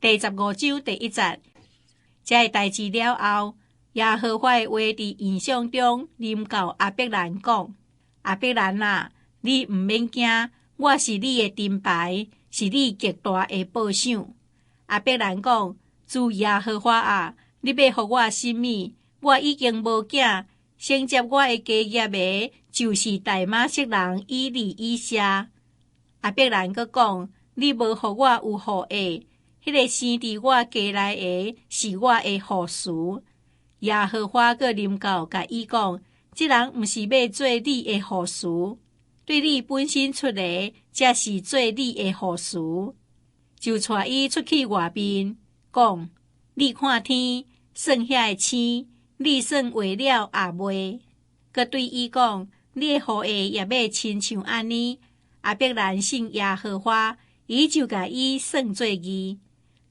第15章第1節，這个代誌了後，耶和華的話佇異象中臨到亞伯蘭講：亞伯蘭啊，你毋免驚，我是你的盾牌，是你極大的報賞。亞伯蘭講：主耶和華啊，你欲予我啥物？我已經無囝，承接我的家業的，就是大馬色人以利以謝。亞伯蘭閣講：你無予我有後裔，彼个生佇我家內的是我的後嗣。耶和華閣臨到共伊講：這人毋是欲做你的後嗣，對你本身出的，才是做你的後嗣。就帶伊出去外面，講：你看天，算遐个星，你算會了抑未？閣對伊講：你的後裔也欲親像按呢。亞伯蘭信耶和華，伊就共伊算做義。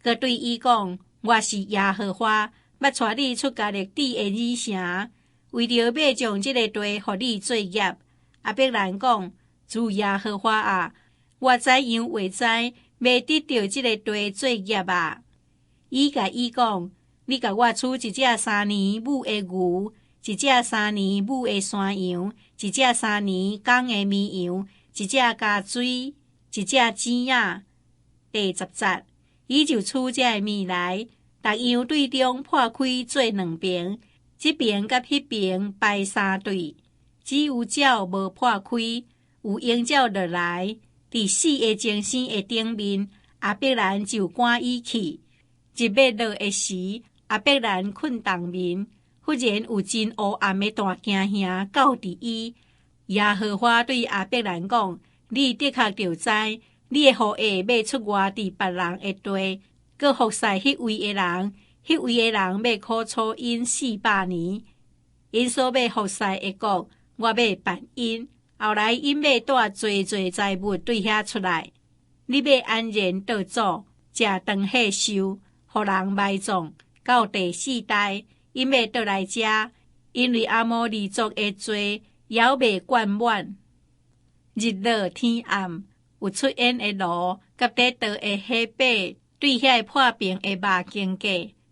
閣對伊講：我是耶和華，捌帶你出迦勒底的珥城，為著欲將這个地予你做業。亞伯蘭講：主耶和華啊，我怎樣會知欲得著這个地做業啊？伊共伊講：你共我取一隻3年母的牛，一隻三年母的山羊，一隻三年公的綿羊，一隻家錐，一隻糋仔。第10節，伊就取這个物來，逐樣對中破開做兩爿，這爿佮彼爿排三對，只有鳥無破開，有鷹鳥落來，佇四个鐘星的頂面，亞伯蘭就趕伊去。日欲落的時，亞伯蘭睏當眠，忽然有真烏暗的大驚嚇到佇伊。耶和華對亞伯蘭講：你的確著知，你的後裔欲出外佇別人的地，閣服侍彼位的人，彼位的人欲苦楚𪜶400年。𪜶所欲服侍的國，我欲辦𪜶。後來𪜶欲帶濟濟財物對遐出來。你欲安然倒祖，食長歲壽，予人埋葬，到第四代，𪜶欲倒來遮，因為阿摩利族的罪猶未灌滿。日落天暗，有出煙的爐，佮佇燒的火把，對遐个破爿的肉經過。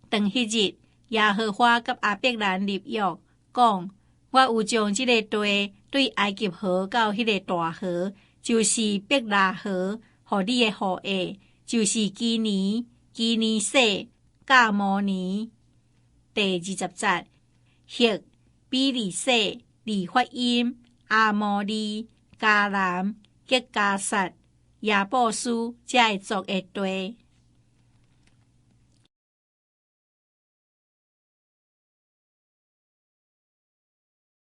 當彼日，耶和華佮亞伯蘭立約，講：我有將這个地對埃及河到彼个大河，就是伯拉河，予你的後裔，就是基尼、基尼洗、迦摩尼。第20節，赫、比利洗、利法因、亞摩利、迦南、吉迦薩、耶布斯，這个族的地。